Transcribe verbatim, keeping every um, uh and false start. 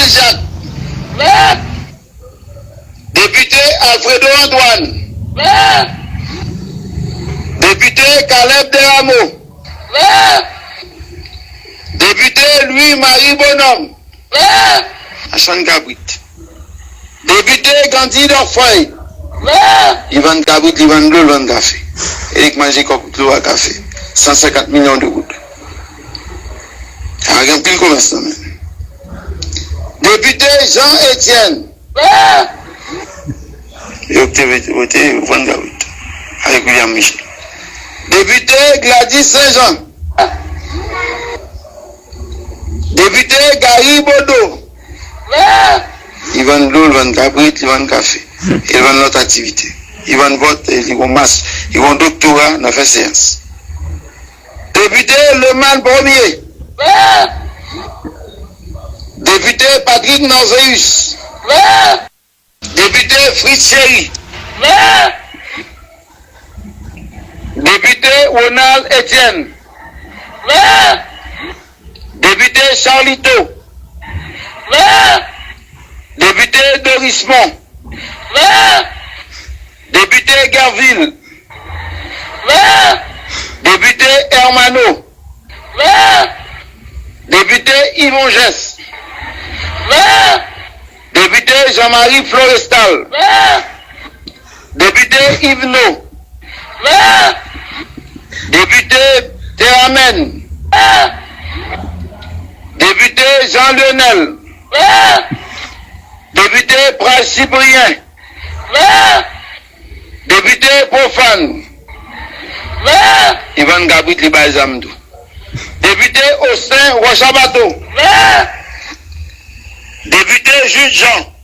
Jacques. Depite Alfredo Antoine. Depite Caleb Desrameaux. Depite Louis Marie Bonhomme. Machann kabrit. Depite Gandhi Dorfeuille. Li vann kabrit, li vann dlo, li vann kafe. E li k manje kòk dlo a kafe. San senkant milyon de goud. Sa gen anpil komès nan men. Depite Jean Etienne. Yo te vote, vote vann kabrit. Avèk William Michel. Depite Gladys Saint Jean. Depite Gary Bodeau. Li vann dlo, li vann kabrit, li vann kafe. E li vann lòt aktivite. Li vann vòt, e li gon mas, li gon doktora nan fè seyans. Depite Leman Premier. Depite Patrick Norveus. Depite Fritz Chéry. Depite Ronald Etienne. Depite Charlito. Depite Dorismond. Depite Gerville. Depite Hermano. Depite Yvon Jes. Depite Jean-Marie Florestal. Depite Yveno. Depite Teramen. Depite Jean Lionel. Depite Pras Cyprien. Depite Profane. Li vann kabrit, li bay zam tou. Depite Austin Rochabato. Depite Jude Jean.